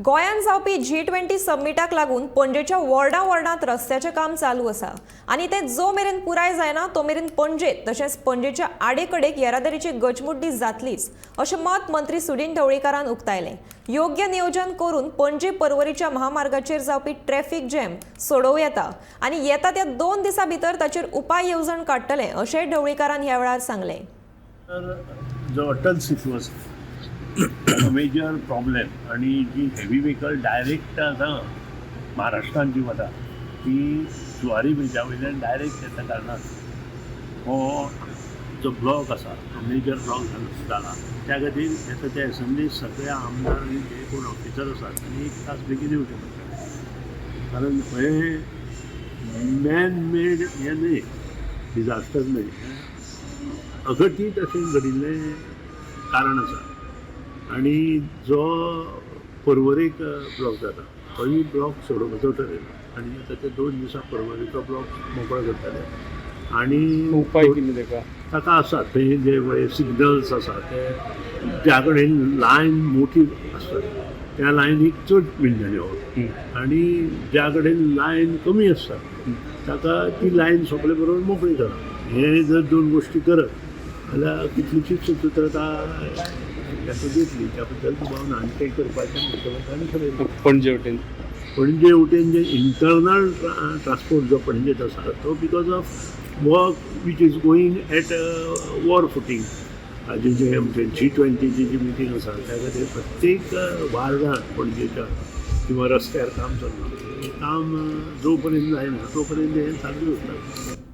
गोंयांत जावपी जी 20 समिटाक लागून पणजेच्या वॉर्डा वॉर्डांत रस्त्याचें काम चालू आसा आनी तें जो मेरेन पुराय जायना तो मेरेन पणजेत तशेंच पणजेच्या आडेकडेक येरादारीची गचमुड्डी जातलीच, अशें मत मंत्री सुदिन ढवळीकारान उक्तायलें. योग्य नियोजन करून पणजे पर्वरीच्या महामार्गाचेर जावपी ट्रॅफिक जॅम सोडोवं येता आनी येता त्या 2 दिसां भितर ताचेर उपाय येवजण काडटले, अशेंय ढवळीकारान ह्या वेळार सांगलें. तर जो अटल सेतू आसा, मेजर प्रॉब्लेम आनी जी हेवी व्हेकल डायरेक्ट आतां महाराष्ट्रान जी वता ती जुवारी ब्रिजा वयल्यान डायरेक्ट येता कारणान हो जो ब्लॉक आसा तो मेजर ब्लॉक जाला. त्या खातीर येता त्या एसेंब्ली सगळे आमदार आनी जे कोण ऑफिसर आसात तांणी एक तास बेगीन येवचें पडटलें, कारण हें मॅन मेड हें न्हय, डिजास्टर न्हय, अघटीत अशें घडिल्लें कारण आसा. आनी जो पर्वरेक ब्लॉक जाता तोय ब्लॉक सोडोवपाचो ठरयला आनी आतां ते 2 दिसां पर्वरेचो ब्लॉक मोकळो करतले आनी उपाय कितें ताका? ताका आसा थंय जे पळय सिग्नल्स आसा ते ज्या कडेन लायन मोठी आसता त्या लायनीक चड मिनटांनी येवप आनी ज्या कडेन लायन कमी आसता ताका ती लायन सोंपले बरोबर मोकळी करप. हे जर 2 गोश्टी करत जाल्यार कितलीशीच सुसूत्रता तातूंत येतली, त्या बद्दल दुबाव ना. आनी तें करपाचें मुख्यमंत्र्यान ठरयलें. पणजे वटेन? पणजे वटेन जे इंटरनल ट्रान्सपोर्ट जो पणजेत आसा तो because of work which is going at war footing. हाजे जे आमचे जी 20ची जी मिटींग आसा त्या खातीर प्रत्येक वार्डांत पणजेच्या किंवा रस्त्यार काम चल्लां. हें काम जो पर्यंत जायना तो पर्यंत हें चालू उरता.